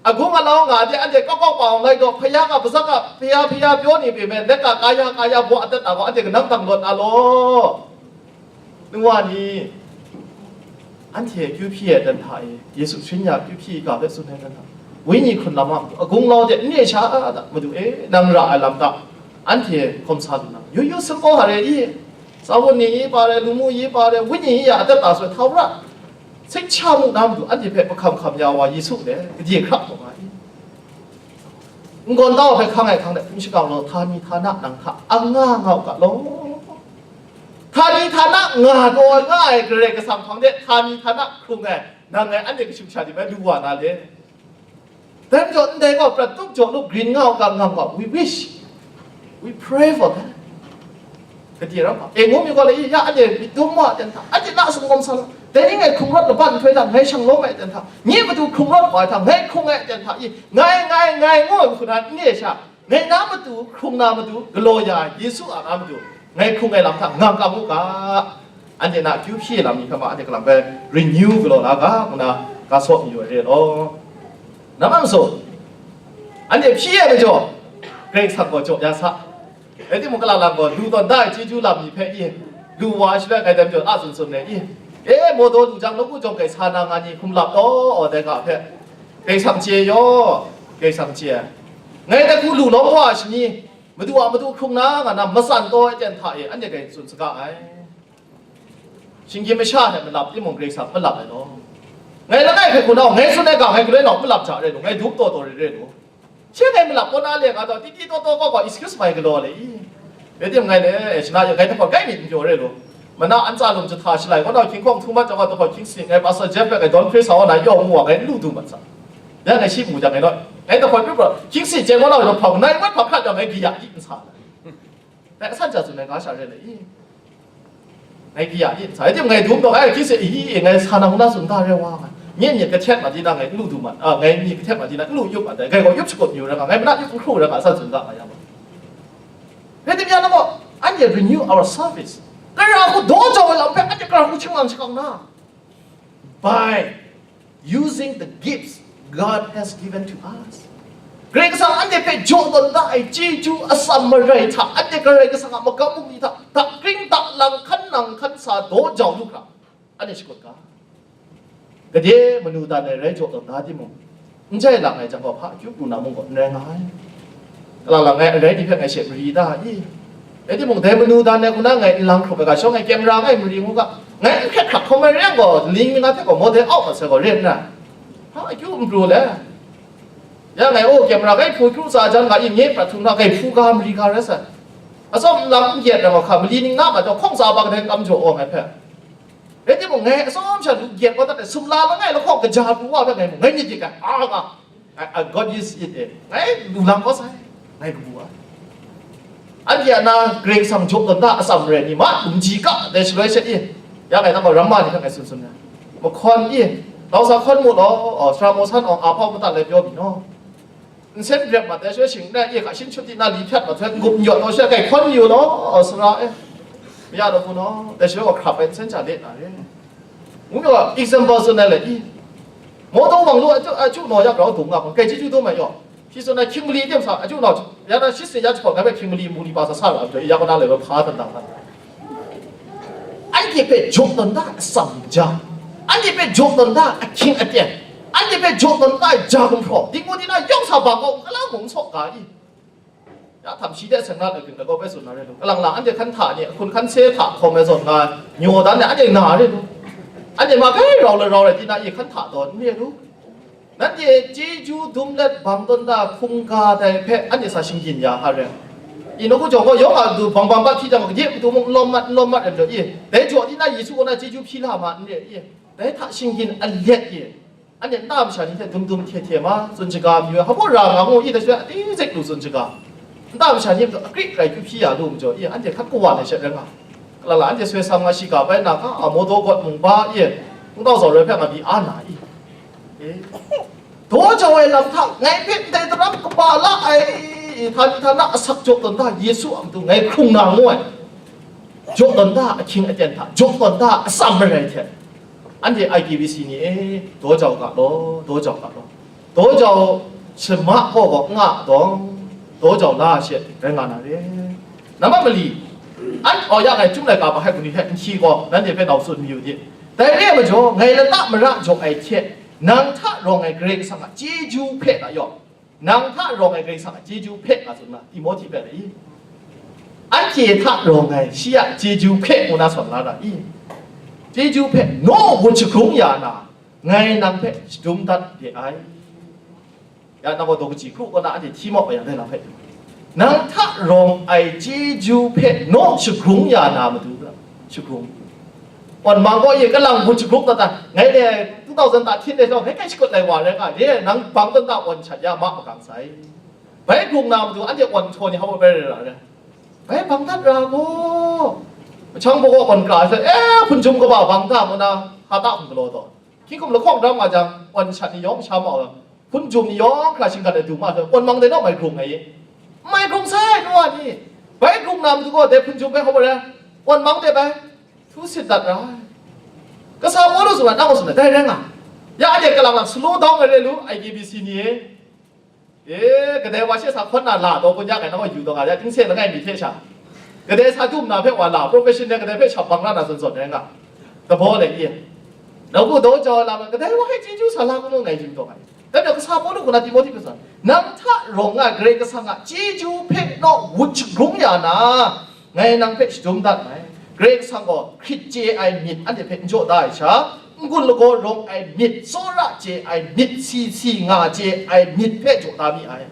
Agung alau nga de, anhte kau kau pa awng lai gaw, hpaya ga, hpazak ga, hpaya hpaya pyaw ni pyi me, lek ga, kaya kaya baw atet ta gaw, anhte kanang dang lawt a law. Nu wa ni, anhte kyu hpyi ai dan hta e, Yesu sharin ya kyu hpyi ga hpe tsun ai dan hta, Wenyi hkrun lam a matu, agung alau de, n ye sha da, Madu e, nang ra ai lam hta, anhte hkawm sa lu na, yu yu singkaw hare i, sa wun ni yi pa re, lu mu yi pa re, Wenyi ya atet ta soi, hta wra. Seng sha mu na matu anhte hpe mahkam hkam ya wa Yesu le, gade hkra taw nga i. N gawn tau hpe hkang ai hkang de hpung shingkang law, htani htana nang hta anga nga u ga law. Htani htana nga taw nga ai Karai Kasang hpang de htani htana hkrung ai nang ngai anhte kashu kasha ni bai lu wa na le. Dai majaw, ndai gaw prat tup jaw lup grin nga u ga, ngang gaw, we wish, we pray for that. Gade ram hpa, e, ngu mi gaw le, ya, anhte myit dum wa ai ten hta, anhte na sumgawm sa la, dai ni ngai hkrung rawt laban nhtoi hta, ngai shang lawm ai ten hta, nye matu hkrung rawt wa ai hta, ngai hkrung ai ten hta, i, ngai, ngai, ngai, ngu ai hku na, n ye sha, ngai na matu, hkrung na matu, galaw ya ai, Yesu a na matu, ngai hkrung ai lam hta, ngang kam u ga. Anhte na akyu hpyi ai lam ni hpe ma, anhte kalang bai renew galaw la ga, ngu na ga saw mayu ai re law. Namang so, anhte hpyi ai majaw, Karai Kasang gaw jaw ya sa. Rai timung, kala lang gaw, lu tawn da ai chyeju lam ni hpe i, lu wa ai shaloi, ngai dai majaw a tsun tsun ai i, e, mawdaw lu jang, nawku jawng kai sa na nga ni hkum lap taw, dai ga hpe, Karai Kasang chye yaw, Karai Kasang chye ai. Ngai dai hku lu lawm wa ai shani, Madu a matu hkrung na nga na matsan taw ai ten hta e, anhte hpe tsun saga ai. Shinggyim masha hte malap timung, Karai Kasang malap ai law. Ngai langai hpe hku nau, ngai tsun ai ga ngai galoi nau malap ja re lu, ngai dup taw taw re re lu. She ngai malap kaw na le nga taw, titi taw taw kaw kaw excuse mai galaw le i. Rai tim ngai le, eh, shana ya ngai dahkawt kai myit n pyaw re lu. Mana an tsa lum jahta shalai kaw nau hkying hkawng htu mat jang gaw, dahkawt hkying si ngai Pastor Jeff hpe ngai dawn hkri sa wa na yaw mu wa, ngai n lu du mat sa. Ya ngai shi mu jang ngai naw, ngai dahkawt rup ra, hkying si chyen kaw nau hpang nai mat hpang hkrat jang ngai gaya di n sa. Ngai asan ja tsun ai ga sha re le i. Ngai gaya di n sa, rai tim ngai dum taw, ai hkying si, i, ngai sa na hku na tsun da re wa nga. Myit myit kahtet ma di na ngai n lu du mat, a, ngai myit kahtet ma di na n lu yup mat dai, ngai gaw yup shakut yu ra nga, ngai mana yup n hkru ra nga, asan tsun da nga ya ma. Rai tim ya na gaw, anhte renew our service. Kara hku daw jau ai lam hpe anhte kara hku shinglang shakang na. By using the gifts God has given to us. Karai Kasang anhte hpe jaw tawn da ai chyeju atsam marai hta, anhte Karai Kasang a magam bungli hta dakring daklang hkan nang hkan sa daw jau lu hkra, anhte shakut ga. Gade manu dan ai rai jaw tawn da timung, n jai lang ai jang gaw, hpa akyu pru na mung gaw n rai nga ai. Kalang lang ngai arai ni hpe ngai she mari da i? Rai timung, dai manu dan ai hku na ngai n lang hkrup ai ga shawng, ngai camera ngai mari ngu ga, ngai n hkret hkrak hkawm ai re yang gaw, ling mi na hte gaw model out mat sai gaw re n rai. Hpa akyu n pru le. Ya ngai, o, camera kai hpu kru tsa jan ga i, nye prat htum hta kai hpu ga mari ga rai sai. Atsawm n lang n gyet rai gaw hka, mali ning na ma jaw hkawng tsa bak dai n kam jaw aw ngai hpe. Rai timung, ngai atsawm sha lu gyet kau dat ai, sumla langai lahkawng kaja pru wa hpe ngai mung, ngai myit gyet ai, a nga, I, I got used it e. Ngai lu lang kau sai, ngai kabu ai. Anhte a na Karai Kasang jaw tawn da atsam rai ni ma, gumji ga dai shaloi shet i, ya ngai nang gaw ramma ni hpe ngai tsun tsun ai. Mahkawn i, Lausa hkawn mu law, sara maw san awng a hpau mata lai pyaw mi naw. Nsen rep mat ai shaloi shing nna, ye hka shin shut di na li hpyat mat hpe, n-gup n-yawt taw she, kai hkawn yu law, sara e. Maya law hku naw, dai shaloi wa hkrap ai nsen hta let na re. Ngu mi wa, example tsun ai let i. Mawtaw wang lu a chyu, a chyu naw ya grau dung nga hkawng, kai chyeju dum ai yaw. Shi tsun ai hkying mali tim sa, a chyu naw, ya na shi se ya jahpawt ngai hpe hkying mali mu li pa sa sa ra ai majaw, ya kaw na lai wa hpa dan dang na. Anhte hpe jaw tawn da atsam ja, anhte hpe jaw tawn da ahkying aten, anhte hpe jaw tawn da ai ja gumhpraw, dingmu dina yawng sa bang kau, gala mung saw ga i. Ya htam shi de seng na de gring de gaw bai tsun na re lu. Kalang lang anhte hkan hta ni, ahkun hkan se hta hkawm ai zawn nga, nyaw dan de anhte na re lu. Anhte ma kai rau le rau rai di na i hkan hta tawn n re lu. Nanhte chyeju dum let bang tawn da hkungga dai hpe anhte sa shinggyin ya a re. I nawku jawng gaw yawng a du bang bang bat hti jang, kaje matu mung n lawm mat, n lawm mat ai majaw i, dai jaw di na Yesu kaw na chyeju hpyi la ma n re i, dai hta shinggyin alet i, anhte nta masha ni hte dum dum hte hte ma, tsun shaga mayu ai, hpa ra nga ngu i, dai shaloi ating zik lu tsun shaga. Nta masha ni matu akrik rai kyu hpyi ya lu majaw i, anhte hkan kawa ai shet rai nga. Lala anhte soi sam nga shiga bai na hka, a, mawdaw gawt mung ba e, hpungtau zaw roi hpe nga bi a na i? E, daw jau ai lam hta ngai hpe ndai daram kaba la ai, htani htana asak jaw tawn da Yesu a matu ngai hkrung na ngu ai. Jaw tawn da ahkying aten hta, jaw tawn da atsam marai hte, anhte I K B C ni e, daw jau ga law, daw jau ga law. Daw jau shama gaw gaw n nga dawng, daw jau la she rai nga na re. Nambat mali, an, aw ya ngai, Chyum laika mahkai hkungni hte nhti gaw nanhte hpe nau tsun mayu di. Dai re ai majaw, ngai lata mara jaw ai hte, nang hta rawng ai Karai Kasang a chyeju hpe na yaw, nang hta rawng ai Karai Kasang a chyeju hpe nga tsun na, Timohti hpe na i? Anhte hta rawng ai shi a chyeju hpe ngu na sawn la ra i? Chyeju hpe naw wut shagrung ya na, ngai nang hpe shadum dat de ai. Ya, nang gaw daw kaji hkru kaw na anhte hti mau yang dai lam hpe, nang hta rawng ai chyeju hpe naw shagrung ya na matu ra, shagrung. Awn mang gaw ye kalang hpun shagrung dat ai, ngai le two thousand thirteen de gaw, ngai kai shakut lai wa rai nga, de nang bang tawn da awn shat ya ma makang sai. Bai grung na matu anhte awn htaw ni hau bai rai ra rai. Bai bang dat ra gaw, machang baw gaw awn kra ai hte, e, hpun jum kaba bang da mu na, hta ta hkum galaw taw. Hkying hkum lahkawng ram nga jang, awn shat ni yawng sha mau ai, hpun jum ni yawng hkra shinggan ai du ma ai, awn mang dai naw mai grung ai i? N mai grung sai, nu wa ni. Bai grung na matu gaw, dai hpun jum bai hkawp ai, awn mang de bai, htu sit dat ra ai. Kasa Pawlu tsun ai, nang gaw tsun ai, dai rai nga. Ya, anhte kalang lang slow down ai re lu, I K B C ni e. E, kadai wa she sa hkawn na la taw kun ya kai, nang gaw yu taw nga ya, tingse langai mi hte sha. Kadai sa dum na hpe wa la, professional kadai hpe shap bang la na zawn zawn rai nga. Dabaw lai i. Nawku daw jau ai lam, kadai wa hpe chyeju sa la kanu ngai yu taw nga. Dai majaw kasa Pawlu gaw na Timohti hpe tsun, Nang hta rawng nga ai Karai Kasang a chyeju hpe naw wut shagrung ya na, ngai nang hpe shadum dat mai. Karai Kasang gaw hkrit chye ai myit anhte hpe n jaw da ai sha, n-gun lagaw rawng ai myit, tsawra chye ai myit, si si nga chye ai myit hpe jaw da mi ai.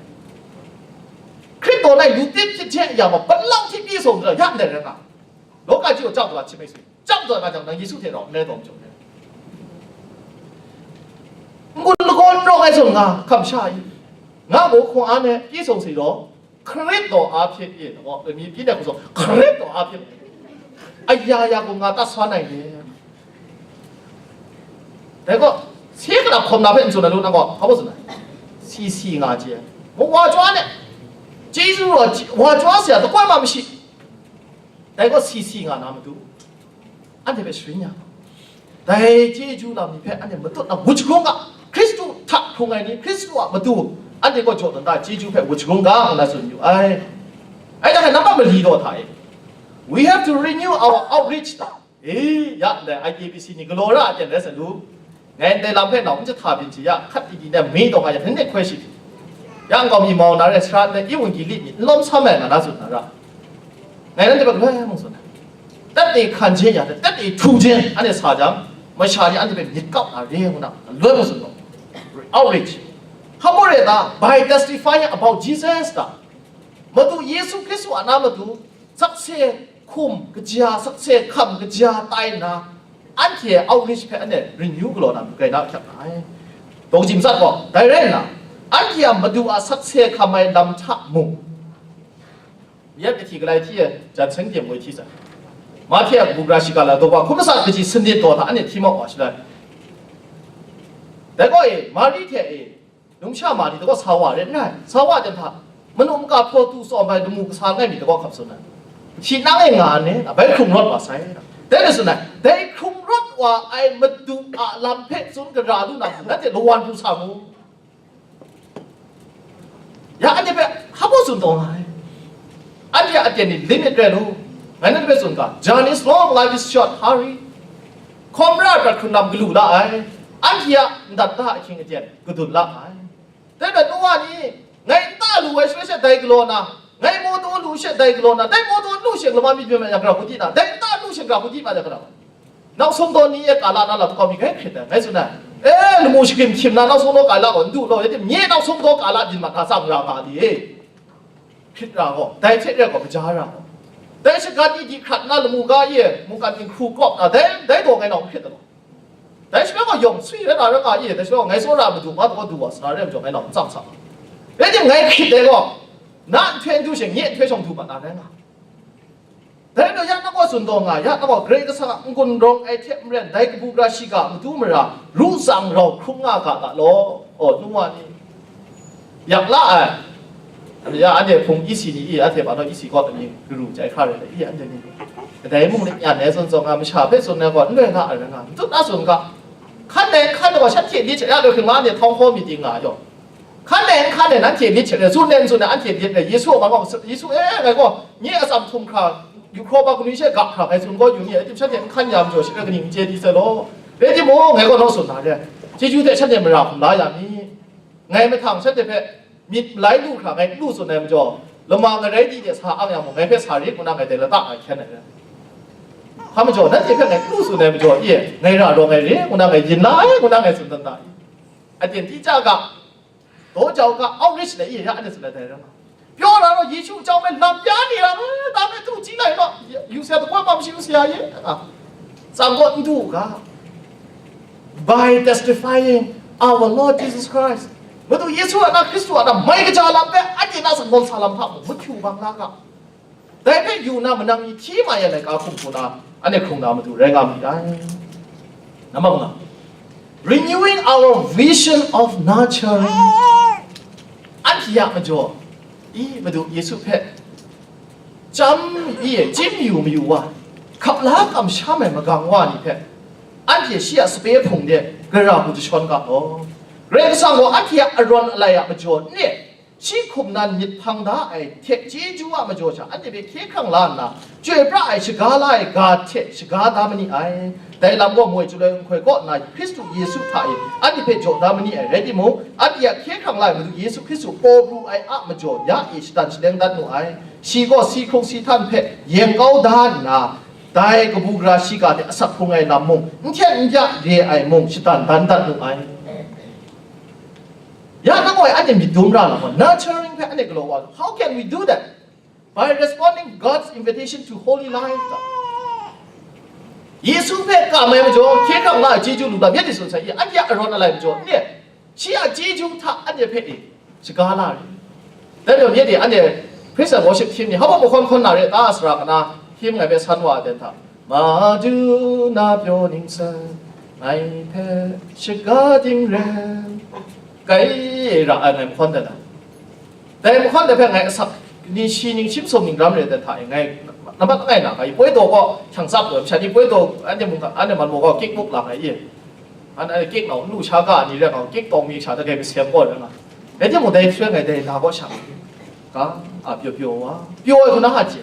Hkrit gaw lai lu tip hpyi hte ya ma, palau hti pyi sawng dara ya ndai rai nga. Lawka ji gaw chyam daw ai hti mai swi, chyam daw ai nga jang, nang Yesu hte rau n rai taw majaw, n-gun lagaw n rawng ai zawn nga, hkam sha i, nga gaw hkung an e pyi sawng si law, hkarit daw a hpyi, e, daw, mi pyi dai hku sawng, hkarit daw a hpyi, aya ya gaw nga tat sa nai le. Dai gaw, se kalap hkawm na hpe n tsun ai lu, nang gaw hpa baw tsun ai? Si si nga chye ai. Muk wa chyaw ne, chyeju wa, wa chyaw si a, dakoi ma mashi. Dai gaw si si nga na matu, anhte hpe sharin ya. Dai chyeju lam ni hpe anhte matut na wut shagrung ga, Hkristu hta hkrung ai ni, Hkristu a matu, anhte gaw jaw dan da ai chyeju hpe wut shagrung ga, ngu na tsun yu ai. Ai, dai hpe nambat mali daw hta e, we have to renew our outreach da. E, ya ndai I K B C ni galaw ra a ten rai sa lu. Ngai ndai lam hpe nau n jahta byin hti ya, hkat di di na mi taw nga yang, hkrit hkoi shi. Ya nkau mi mau na re, sara ndai i wungi lit mi n lawm sam ai nga na tsun na ra. Ngai nanhte hpe galoi mung tsun ai. Tat e hkan je ya, tat e htu je, anhte sa jang, masha ni anhte hpe myit kap na re ngu na, galoi mung tsun gaw. Outreach. Hpa maw re ta, by testifying about Jesus ta. Madu Yesu Hkristu a na matu, sakse hkum kaja, sakse hkam kaja tai nna, anhte outreach hpe anhte renew galaw na matu grai na ahkyak nga ai. Daw kaji matsat gaw, dai rai nna, anhte a Madu a sakse hkam ai lam hta mung, ya kahti galai hti e jan seng teng moi hti sai. Mahte a kabu gara shiga la daw wa hkum matsat kaji sanit daw hta anhte hti mau wa shaloi, dai gaw e, Mari hte e, Numsha ma ni dai gaw sa wa re n rai, sa wa jang hta, manu maka hpraw tu tsawm ai lamu kasa langai mi dai gaw hkap tsun ai. Shi nang e nga ai ni, bai hkrung rawt wa sai. Dai ni tsun ai, dai hkrung rawt wa ai Madu a lam hpe tsun gara lu na, nanhte lawan pru sa mu. Ya anhte hpe hpa baw tsun taw nga ai. Anhte a aten ni limit rai lu. Ngai nanhte hpe tsun ga, journey is long, life is short, hurry. Hkawm ra ai prat hkrun lam galu la ai. Anhte a ndat da ahkying aten gadun la ai. Dai bai, Noa ni, ngai nta lu ai shaloi she dai galaw na, ngai mawtaw lu she dai galaw na, dai mawtaw lu she lama myit byin ma yang, gara hku di na, dai nta lu she gara hku di ma yang, gara. Nau sumdaw ni e ka la na lam kau mi, ngai hkrit ai, ngai tsun ai. E, lamu shagrim hkyim na nau sumdaw ka la gaw, n du law, ya tim, nye nau sumdaw ka la byin mat na tsang ra nga li e. Hkrit ra gaw, dai hte re gaw, kaja ra gaw. Dai shagan ni di hkrat nna lamu ga e, mungkan dinghku kawp na, dai, dai gaw ngai nau n hkrit ai gaw. Dai shaloi gaw yawng swi rai na rai nga e, dai shaloi gaw ngai tsawra Madu ma gaw du wa sa na re ai majaw, ngai nau n tsang sa. Rai tim, ngai hkrit ai gaw, na nhtoi n du she, nye nhtoi shawng du mat na rai nga. Dai majaw ya nang gaw tsun taw nga, ya nang gaw Karai Kasang a n-gun rawng ai hte maren, dai kabu gara shiga matu mara, ru tsang rau hkrung nga ga ga law, aw, nu wa ni. Yak la ai. Ya, anhte hpung isi ni i, anhte hpa naw isi kawt ai ni, garu jai hkra rai ai, i, anhte ni. Kadai mung ni yan ai tsun taw nga, masha hpe tsun ai gaw, n loi nga ai rai nga, n tut na tsun ga. Hkan dai, hkan dai gaw, shanhte myit hte ya loi hkring ma, anhte htawng hkaw myit ting nga ai jaw. Hkan dai, n hkan dai, nanhte myit hte rai, tsun dai, n tsun dai, anhte myit rai, Yesu a man gaw, Yesu e, ngai gaw, nye atsam htum hkra, yu hkraw ba kanu she ga hkra, ngai tsun gaw yu ni, rai tim, shanhte n hkan ya majaw, shi rai kaning n chye di sai law. Rai timung, ngai gaw naw tsun na re, chyeju hte shanhte mara hkum la ya mi. Ngai mahtang shanhte hpe myit malai lu hkra ngai n lu tsun ai majaw, lama ngarai di de sa ang yang mung, ngai hpe sa rit ngu na ngai dai lata ngai hkyen ai rai. Hpa majaw, nanhte hpe ngai n lu tsun ai majaw, i, ngai ra rawng ai re ngu na ngai yin la ai ngu na ngai tsun dan da i. Aten ti chya ga, daw jau ga, outreach lai i, ya anhte tsun ai dai rai nga. Pyaw na gaw, Yesu chyawm ai lam ya ni lam, dang e tu ji lai gaw, yu sa, dakoi mam shi yu sa ye, a, tsang gaw n du u ga, by testifying our Lord Jesus Christ. Madu Yesu a na, Hkristu a na, mai kaja lam hpe, anhte na sanggawm sa lam hta mung, mahkyu bang la ga. Dai hpe yu na, manang ni hti ma ya laika hkum hku na, anhte hkrung na matu rai nga myit dai. Nambat nga, renewing our vision of nurturing. Anhte a majaw, i, Madu Yesu hpe chyam, i, chim yu mayu wa, hkap la kamsham ai magang wa ni hpe, anhte shi a sape hpung de gara hku jashawn ga law. Karai Kasang gaw anhte a arawn alai a majaw n e, shi hkum nan myit hpang da ai hte chyeju a majaw sha, anhte hpe hkye hkrang la nna, chyoi pra ai, shaga la ai ga hte shaga da ma ni ai. Dai lam gaw moi chyaloi nhtoi kaw nna Hkristu Yesu hta e anhte hpe jaw da ma ni ai rai timung, anhte a hkye hkrang la ai Madu Yesu Hkristu paw pru ai a majaw ya e shatan shaleng dat nu ai. Shi gaw si hkrung si htan hpe yeng kau da nna, dai kabu gara shiga hte asak hkrung ai lam mung, n hten n bya re ai mung, shatan dan dat nu ai. Ya nang gaw anhte myit dum ra lam gaw, nurturing hpe anhte galaw wa, how can we do that? By responding God's invitation to holy life. Yesu hpe kam ai majaw, hkye hkrang la ai chyeju lu lam, yet ni tsun sai, anhte a arawn alai majaw, nye, shi a chyeju hta anhte hpe e, shaga la re. Dai majaw, yet ni anhte praise and worship team ni, hpa mahkawn hkawn na re ta, sara kana, him ngai hpe san wa ai ten hta, Madu na pyaw ningsang, ngai hpe shaga ding ren, kai ra ai ngai mahkawn dan ai. Dai mahkawn dai hpe ngai asak ni shi ning shim sum ning ram re dan hta e, ngai nambat langai na ga i, poi daw gaw hkyang tsap lu ai masha ni, poi daw anhte mung, anhte man maw gaw kik buk lang ai i, an, anhte kik nau lu sha ga ni rai nga, kik tawng mi sha da dai masem gaw rai nga. Rai timung, dai hpyen ngai dai na gaw sha ga, a, pyaw pyaw wa, pyaw ai hku na ha chye.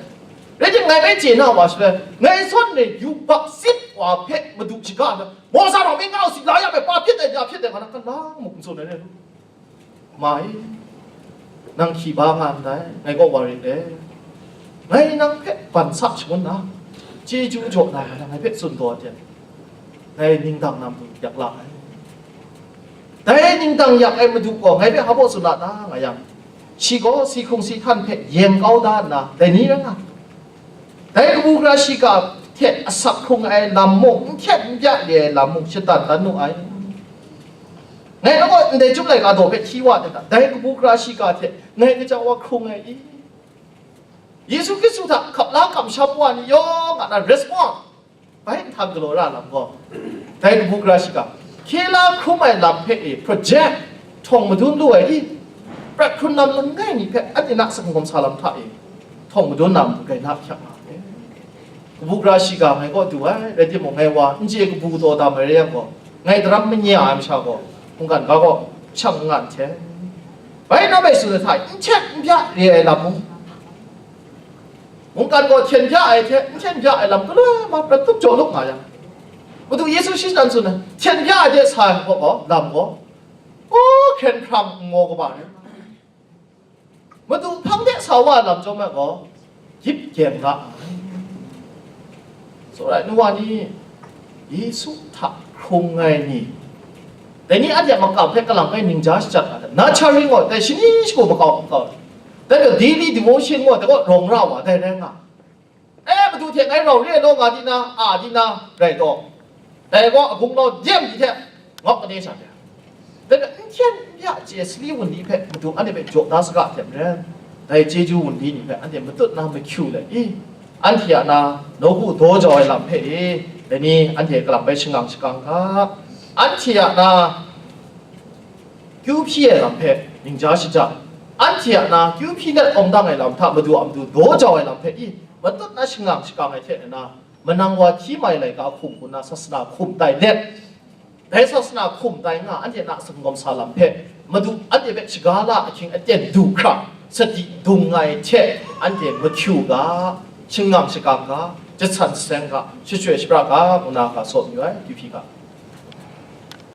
Rai tim, ngai bai chye na wa shaloi, ngai zawn re yubak sit wa hpe Madu shaga ai, Mawsa rau mi nga u si, la ya bai pa hpyit ai, ya hpyit ai, nga na kalang muk n tsun ai rai lu. Ma e, nang hkyi ba nga ndai, ngai gaw wa rit e. Ngai nang hpe ban sa shangun na, chyeju jaw na nga nang ngai hpe tsun taw ai, ngai ningdang na matu yak la ai. Dai ningdang yak ai Madu gaw ngai hpe hpa baw tsun la ta nga yang, shi gaw si hkrung si htan hpe yeng kau da nna, dai ni rai nga, dai kabu gara shiga hte asak hkrung ai lam mung, n hkyet n bya re ai lam mung, shatan dan nu ai. Ngai nang gaw ndai Chyum laika daw hpe hti wa ai ta? Dai kabu gara shiga hte ngai kaja wa hkrung ai i? Yesu Hkristu hta hkap la kamsham wa ni yawng a na respond bai nhtan galaw ra lam gaw, dai kabu gara shiga hkye la hkrum ai lam hpe e project htawng madun lu ai i? Prat hkrun lam langai mi hpe anhte na asak hkawm sa lam hta e htawng madun na matu grai na hkyak nga ai. Kabu gara shiga ngai kaw du ai, rai timung, ngai wa n chye kabu kataw dam ai rai yang gaw, ngai daram manya ai masha gaw, mungkan ga gaw shang n nga nhten. Bai na bai tsun ai hta e, n hten n bya re ai lam mung, mungkan gaw hten bya ai hte n hten bya ai lam galoi ma prat tup jaw lup nga yang, Madu Yesu shi nan tsun ai, hten bya ai de sa ai gaw gaw, lam gaw, u, hkren hprang n maw kaba ai. Madu hpang de sa wa lam chyawm ai gaw, gyip gyem ra ai. Tsawra ai nu wa ni, Yesu hta hkrung ai ni, dai ni anhte a makam hpe kalang kai ningja shajat nga ai, nurturing gaw, dai shani shagu makau makau, dai gaw daily devotion gaw, dai gaw rawng ra wa, dai rai nga. E, Madu hte ngai rau re law nga di na, a di na, rai taw, dai gaw agung lau dem di hte, ngawk kade sha hte, dai hpe n hten n bya chye sali wunli hpe Madu anhte hpe jaw da saga hte maren, dai chyeju wunli ni hpe anhte matut na mahkyu let i, anhte a na nawku daw jau ai lam hpe e, dai ni anhte kalang bai shangang shakang ga, anhte a na kyu hpyi ai lam hpe ningja shaja, anhte a na kyu hpyi let awng dang ai lam hta Madu a matu daw jau ai lam hpe i, matut na shangang shakang ai hte na, manang wa hti mai laika hkum hku na sasana hkum tai let, dai sasana hkum tai nga anhte na asak hkawm sa lam hpe, Madu anhte hpe shaga la ahkying aten du hkra, sadi dung nga ai hte anhte mahkyu ga, shangang shakang ga, jahsan jaseng ga, shachyoi shapra ga, ngu na ga saw mayu ai, kyu hpyi ga.